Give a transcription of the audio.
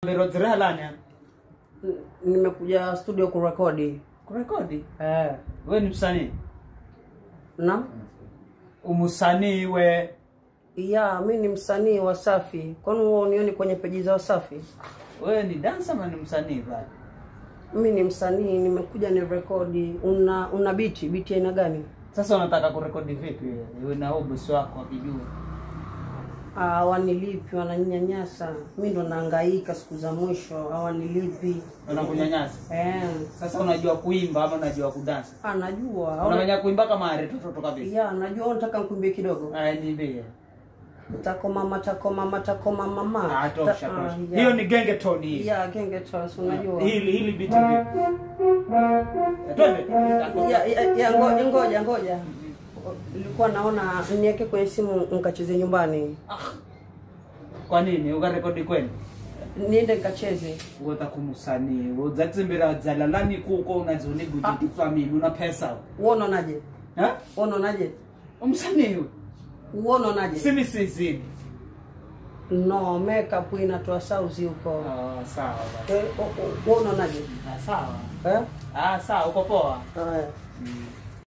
Rodziralani. Nimekuja studio kurekodi. Kurekodi? Eh. Wewe ni msanii? Na? Umsanii we? Ya, mi ni msanii Wasafi. Kwani wewe unioni kwenye peji za Wasafi? Wewe ni dancer ama ni msanii bwana? Mi ni msanii, nimekuja ni rekodi. Una biti, biti aina gani? Sasa unataka kurekodi vipi wewe na huyo bosi wako akijua? Ah, hawanilipi, wananyanyasa. Mi ndo nahangaika siku za mwisho, hawanilipi. Wanakunyanyasa? Eh. Sasa unajua kuimba ama unajua kudansa? Ah, najua. Unajua kuimba kama Aretoto kabisa? Ya, najua. Unataka nikuimbie kidogo? Ah, niimbie. Tako mama, tako mama, tako mama mama. Ah, tosha, tosha. Hiyo ni gengetone hii. Ya, gengetone, si unajua. Hili biti vipi? Twende. Ya, ngoja, ngoja, ngoja. Nilikuwa naona niweke kwenye simu nikacheze nyumbani. Ah. Kwa nini ukarekodi kwenu? Niende nikacheze. Wota kumusani, wodzatsimbira dzalalani kuko unazoni gujititswa mimi una pesa. Wewe unaonaje? Eh? Wewe unaonaje? Umsanii wewe. Wewe unaonaje? Simi sizini. No, makeup inatoa sauzi huko. Ah, sawa basi. Wewe unaonaje? Ah, sawa. Eh? Ah, sawa, uko poa. Eh.